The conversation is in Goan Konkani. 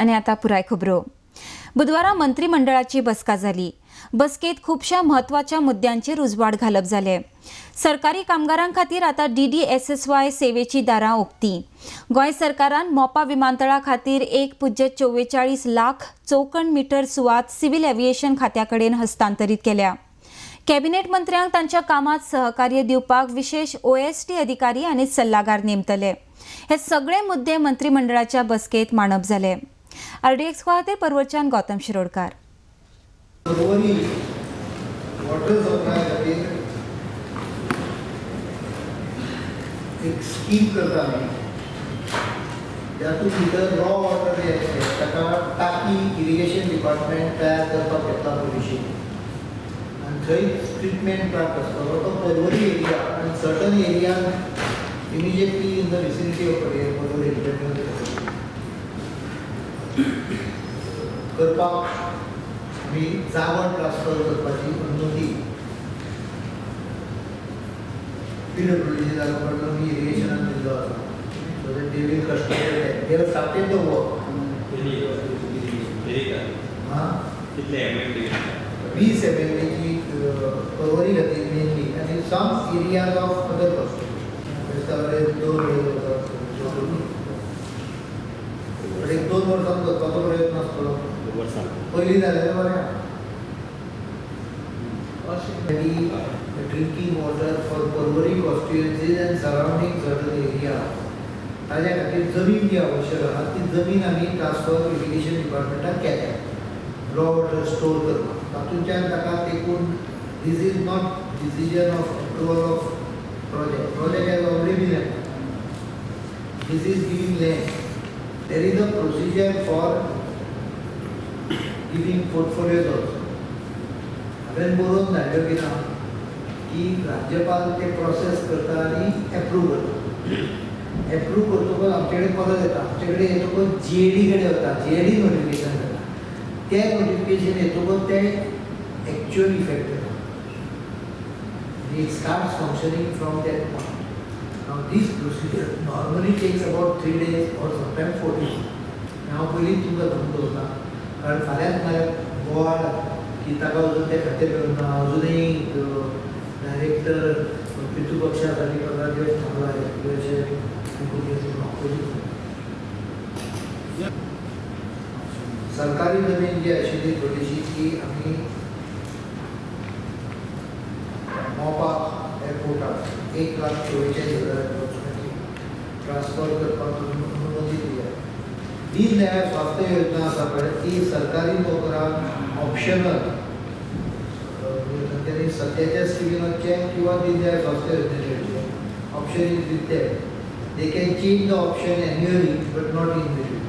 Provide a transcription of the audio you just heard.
आनी आतां पुराय खबरो. बुधवारा मंत्रिमंडळाची बसका जाली. बसकेत खुबश्या म्हत्वाच्या मुद्द्यांचेर उजवाड घालप जाले. सरकारी कामगारां खातीर आतां DDSSY सेवेची दारां उक्ती. गोंय सरकारान मोपा विमानतळा खातीर 1.44 लाख चौखण मिटर सुवात सिव्हिल एव्हिएशन खात्या कडेन हस्तांतरीत केल्या. कॅबिनेट मंत्र्यांक तांच्या कामात सहकार्य दिवपाक विशेष OSD अधिकारी आनी सल्लागार नेमतले. हे सगळे मुद्दे मंत्रिमंडळाच्या बसकेत मांडप जाले. RDX खातीर परवरच्यान गौतम शिरोडकार. वॉटर सप्लाय खातीर एक स्कीम करता आमी, जातूंत भितर रॉ वॉटर जें आसलें ताका टाकी इरिगेशन डिपार्टमेंट तयार करपाक घेतला पॉलिशी, आनी थंय ट्रिटमेंट प्लांट आसतलो तो पर्वरी एरिया आनी certain area immediately in the vicinity of Porvorim करपाक आमी जागो ट्रान्सफर करपाची अनुमती PWD जागो पडलो आमी इरिगेशनान दिल्लो आसा. So that they will construct it. They have started the work. कितले MMD? 20 MMD Porvorim खातीर मेनली आनी some areas of other constituency. दोन एक दोन वर्सां करपाचो प्रयत्न आसतलो. पयलीं जाल्यार बरें. Drinking water for Porvorim constituencies and surrounding certain area ताज्या खातीर जमीन जी आवश्यक आसा ती जमीन आमी ट्रान्सफर इरिगेशन डिपार्टमेंटाक केल्या रॉ वॉटर स्टोर करपाक. तातूंतल्यान ताका तेकून this is not decision of approval of project. Project has already been approved. This is giving land. There is a procedure for giving portfolios also. हांवें बरोवन धाडल्यो की ना की राज्यपाल ते प्रोसेस करता आनी एप्रूव करता. एप्रूव करतकच आमचे कडेन परत येता. आमचे कडेन येतकच GAD कडेन वता. GAD notification जाता. तें नोटिफिकेशन येतकच तें एक्चुअल इफेक्ट जाता. It starts functioning from that point. Now this procedure normally takes about 3 days or sometimes 4 days. हांव पयलींच तुमकां सांगून दवरता, कारण फाल्यांच म्हळ्यार बोवाळ की ताका अजून तें खातें मेळूंक ना, अजुनूय डायरेक्टर पितृपक्षा आनी 15 दिवस थांबला अशें. सरकारी जमीन जी आशिल्ली थोडीशी ती आमी मोपा एअरपोर्टाक 1,44,000 अप्रॉक्सिमेटली ट्रान्सफर करपाक अनुमती दिल्या. दीनदयाळ स्वास्थ्य योजना आसा पळय ती सरकारी नोकरांक ऑप्शनल, तांच्यांनी सद्याच्या स्किमीन वचचें किंवा दीनदयाळ स्वास्थ्य योजनेचेर वचचें. Option is with them. They can change the option annually but not in between.